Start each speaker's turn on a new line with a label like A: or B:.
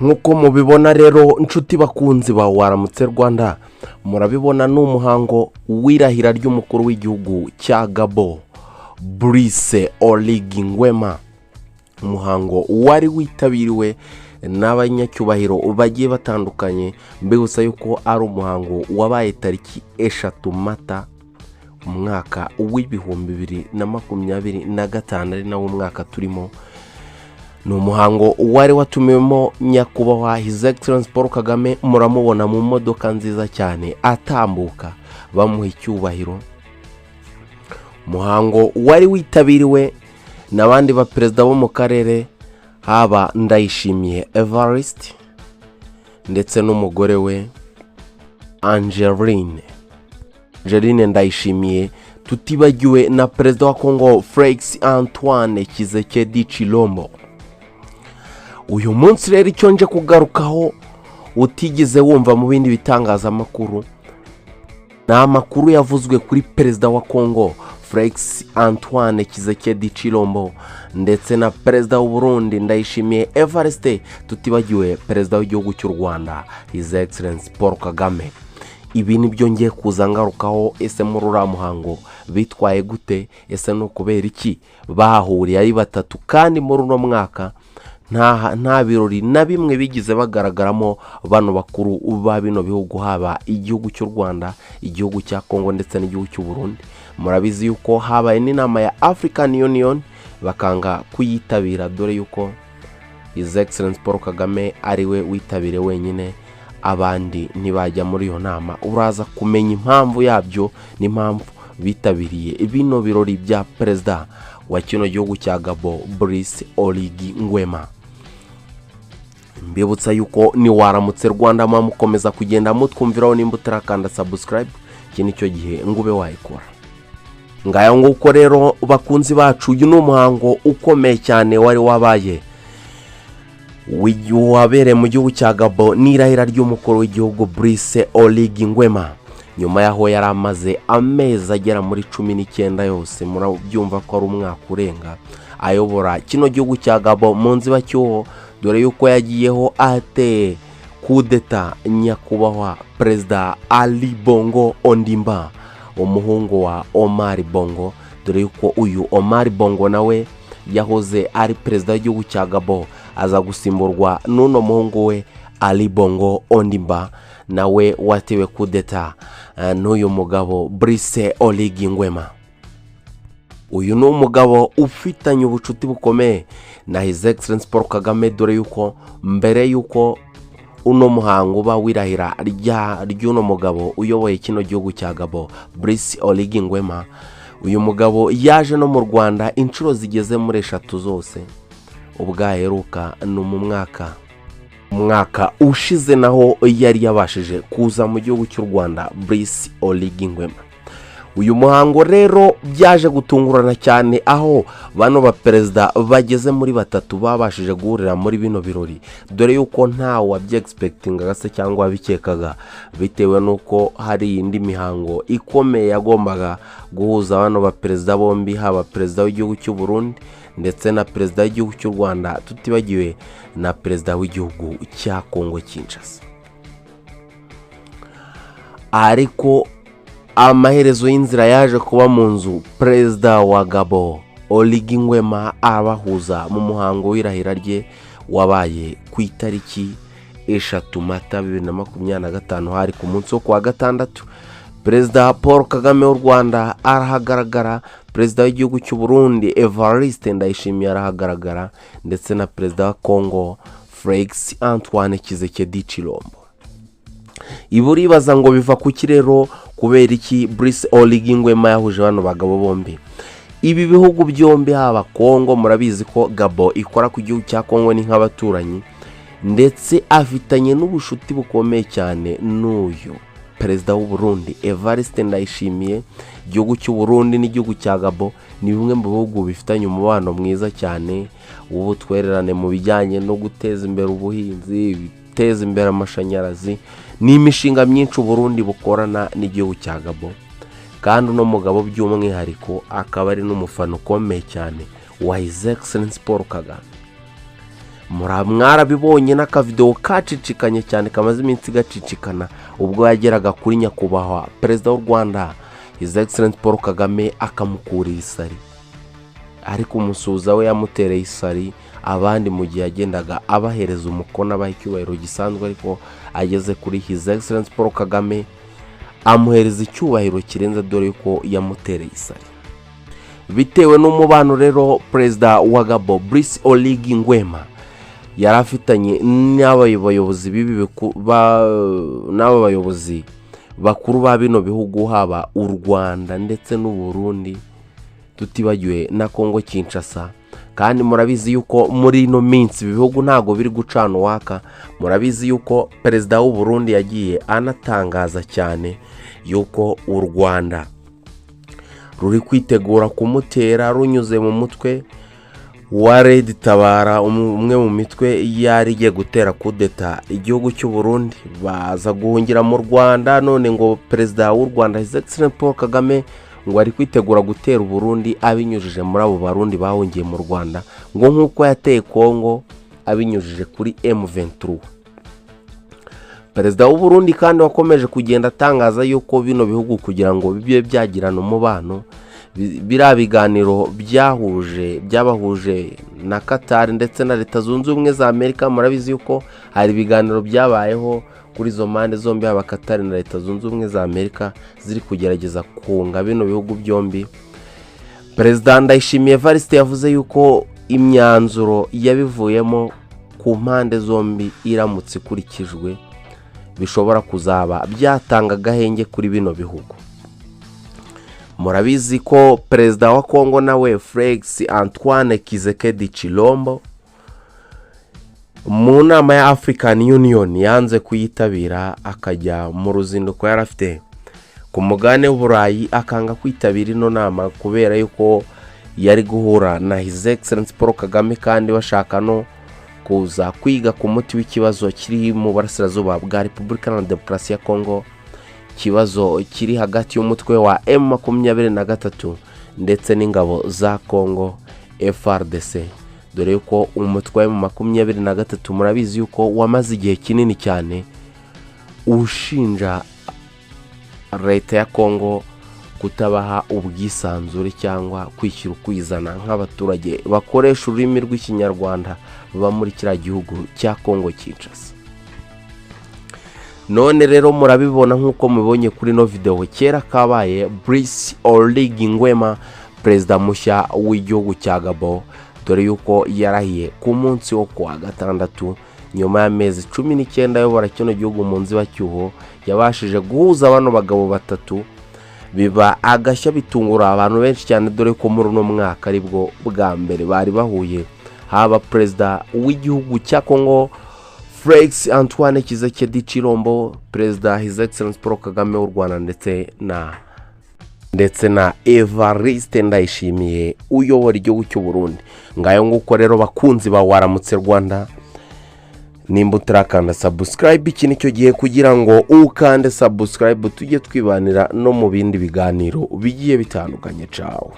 A: Nk'uko mubibona rero, inshuti bakunzi ba Waramutse Rwanda, murabibona, ni umuhango w'irahira ry'umukuru w'igihugu cya Gabon, Brice Oligui Nguema. Umuhango wari witabiriwe n'abanyacyubahiro bagiye batandukanye. Mbibutsa yuko ari umuhango wabaye tariki 3 Mata, umwaka w'2025, ari nawo mwaka turimo. Ni umuhango wari watumiwemo nyakubahwa His Excellence Paul Kagame. Muramubona mu modoka nziza cyane atambuka, bamuha icyubahiro. Umuhango wari witabiriwe n'abandi baperezida bo mu karere, haba Ndayishimiye Evariste ndetse n'umugore we Angeline Ndayishimiye, tutibagiwe na perezida wa Kongo, Felix Antoine Tshisekedi Tshilombo. Uyu munsi rero, icyo nje kugarukaho utigeze wumva mu bindi bitangazamakuru, ni amakuru yavuzwe kuri perezida wa Kongo, Felix Antoine Tshisekedi Tshilombo, ndetse na perezida w'u Burundi, Ndayishimiye Evariste, tutibagiwe perezida w'igihugu cy'u Rwanda, His Excellence Paul Kagame. Ibi ni byo ngiye kuza ngarukaho. Ese muri uriya muhango bitwaye gute? Ese ni ukubera iki bahahuriye ari batatu, kandi muri uno mwaka nta birori na bimwe bigize bagaragaramo bano bakuru ba bino bihugu, haba igihugu cy'u Rwanda, igihugu cya Kongo ndetse n'igihugu cy'u Burundi? Murabizi yuko habaye n'inama ya African Union bakanga kuyitabira, dore yuko His Excellence Paul Kagame ariwe witabire wenyine, abandi ntibajya muri iyo nama. Uraza kumenya impamvu yabyo n'impamvu bitabiriye bino birori bya perezida wa kino gihugu cya Gabon, Brice Oligui Nguema. Mbibutsa yuko ni Waramutse Rwanda, mukomeza kugenda mutwumviraho. Nimba utarakanda subscribe, iki ni cyo gihe ngo ube wayikora. Ngayo nguko rero, bakunzi bacu, uyu ni umuhango ukomeye cyane wari wabaye, wabereye mu gihugu cya Gabon, n'irahira ry'umukuru w'igihugu Brice Oligui Nguema, nyuma y'aho yari amaze amezi agera muri 19 yose, murabyumva ko ari umwaka urenga, ayobora kino gihugu cya Gabon mu nzibacyuho, dore yuko yagiyeho ateye kudeta nyakubahwa perezida Ali Bongo Ondimba, umuhungu wa Omar Bongo, dore yuko uyu Omar Bongo nawe yahoze ari perezida w'igihugu cya Gabon, aza gusimburwa n'uno muhungu we Ali Bongo Ondimba, nawe watewe kudeta n'uyu mugabo Brice Oligui Nguema. Uyu ni umugabo ufitanye ubucuti bukomeye na His Excellence Paul Kagame, dore yuko mbere yuko uno muhango uba wirahira ry'uno mugabo uyoboye kino gihugu cya Gabon, Brice Oligui Nguema, uyu mugabo yaje no mu Rwanda inshuro zigeze muri eshatu zose. Ubwo aheruka ni mu mwaka ushize, naho yari yabashije kuza mu gihugu cy'u Rwanda, Brice Oligui Nguema. Uyu muhango rero byaje gutungurana cyane, aho bano baperezida bageze muri batatu babashije guhurira muri bino birori, dore yuko ntawe wabyexpectingaga se cyangwa wabikekaga, bitewe n'uko hari indi mihango ikomeye yagombaga guhuza bano baperezida bombi, haba perezida w'igihugu cy'u Burundi ndetse na perezida w'igihugu cy'u Rwanda, tutibagiwe na perezida w'igihugu cya Kongo Kinshasa. Ariko amaherezo y'inzira yaje kuba mu nzu, perezida wa Gabon Oligui Nguema abahuza mu muhango w'irahira rye wabaye ku itariki 3 Mata 2025, hari ku munsi wo kuwa gatandatu. Perezida Paul Kagame w'u Rwanda arahagaragara, perezida w'igihugu cy'u Burundi Evariste Ndayishimiye arahagaragara, ndetse na perezida wa Kongo Felix Antoine Tshisekedi Tshilombo. Ibi uribaza ngo biva kuki rero? Kubera iki Brice Oligui Nguema yahuje bano bagabo bombi, ibi bihugu byombi? Haba Kongo, murabizi ko Gabon ikora ku gihugu cya Kongo, ni nk'abaturanyi, ndetse afitanye n'ubushuti bukomeye cyane n'uyu perezida w'u Burundi Evariste Ndayishimiye. Igihugu cy'u Burundi n'igihugu cya Gabon ni bimwe mu bihugu bifitanye umubano mwiza cyane w'ubutwererane mu bijyanye no guteza imbere ubuhinzi, guteza imbere amashanyarazi. Ni imishinga myinshi Burundi bukorana n'igihugu cya Gabon, kandi uno mugabo by'umwihariko akaba ari n'umufana ukomeye cyane wa His Excellence Paul Kagame. Mwarabibonye n'akavidewo kacicikanye cyane, kamaze iminsi gacicikana, ubwo yageraga kuri nyakubahwa Perezida w'u Rwanda, His Excellence Paul Kagame, akamukurira isari. Ariko umusuhuza we yamutereye isari abandi mu gihe yagendaga abahereza umukono, abaha icyubahiro gisanzwe, ariko ageze kuri His Excellence Paul Kagame amuhereza icyubahiro kirenze, dore ko yamutereye isari. Bitewe n'umubano rero Perezida wa Gabon, Brice Oligui Nguema, yari afitanye n'aba bayobozi n'aba bayobozi bakuru ba bino bihugu, haba u Rwanda ndetse n'u Burundi, tutibagiwe na Kongo Kinshasa. Kandi murabizi yuko muri ino minsi ibi bihugu ntabwo biri gucana uwaka. Murabizi yuko Perezida w'u Burundi yagiye anatangaza cyane yuko u Rwanda ruri kwitegura kumutera runyuze mu mutwe wa RED Tabara, umwe mu mitwe yari igiye gutera kudeta igihugu cy'u Burundi, baza guhungira mu Rwanda. None ngo Perezida w'u Rwanda, His Excellence Paul Kagame, ngo ari kwitegura gutera Uburundi abinyujije muri abo Barundi bahungiye mu Rwanda, ngo nk'uko yateye Kongo abinyujije kuri M23. Perezida w'u Burundi kandi wakomeje kugenda atangaza yuko bino bihugu kugira ngo bibe byagirana umubano, biriya biganiro byahuje, byabahuje na Qatar ndetse na Leta Zunze Ubumwe za Amerika. Murabizi yuko hari ibiganiro byabayeho kuri izo mpande zombi, haba Qatar na Leta Zunze Ubumwe za Amerika, ziri kugerageza kunga bino bihugu byombi. Perezida Ndayishimiye Evariste yavuze yuko imyanzuro yabivuyemo ku mpande zombi iramutse ikurikijwe bishobora kuzaba byatanga agahenge kuri bino bihugu. Murabizi ko Perezida wa Kongo nawe, Felix Antoine Tshisekedi Tshilombo, mu nama ya African Union yanze kuyitabira, akajya mu ruzinduko yari afite ku mugabane w'Uburayi, akanga kwitabira ino nama kubera yuko yari guhura na His Excellence Paul Kagame, kandi bashaka no kuza kwiga ku muti w'ikibazo kiri mu burasirazuba bwa Repubulika na Demokarasi ya Kongo, ikibazo kiri hagati y'umutwe wa M23 ndetse n'ingabo za Kongo, FARDC, dore yuko umutwe wa M23 murabizi yuko wamaze igihe kinini cyane ushinja leta ya Kongo kutabaha ubwisanzure cyangwa kwishyira ukwizana nk'abaturage bakoresha ururimi rw'Ikinyarwanda baba muri kiriya gihugu cya Kongo Kinshasa. None rero murabibona nk'uko mubibonye kuri ino videwo, kera kabaye Brice Oligui Nguema, perezida mushya w'igihugu cya Gabon, dore yuko yarahiye ku munsi wo kuwa gatandatu nyuma y'amezi 19 ayobora kino gihugu mu nzibacyuho, yabashije guhuza bano bagabo batatu, biba agashya, bitungura abantu benshi cyane, dore ko muri uno mwaka aribwo bwa mbere bari bahuye, haba Perezida w'igihugu cya Kongo, Felix Antoine Tshisekedi Tshilombo, Perezida His Excellence Paul Kagame w'u Rwanda, ndetse na Evariste Ndayishimiye uyobora igihugu cy'u Burundi. Ngayo nguko rero, bakunzi ba Waramutse Rwanda, nimba utarakanda subscribe, iki nicyo gihe kugira ngo ukande subscribe, tujye twibanira no mu bindi biganiro bigiye bitandukanye. Cawe.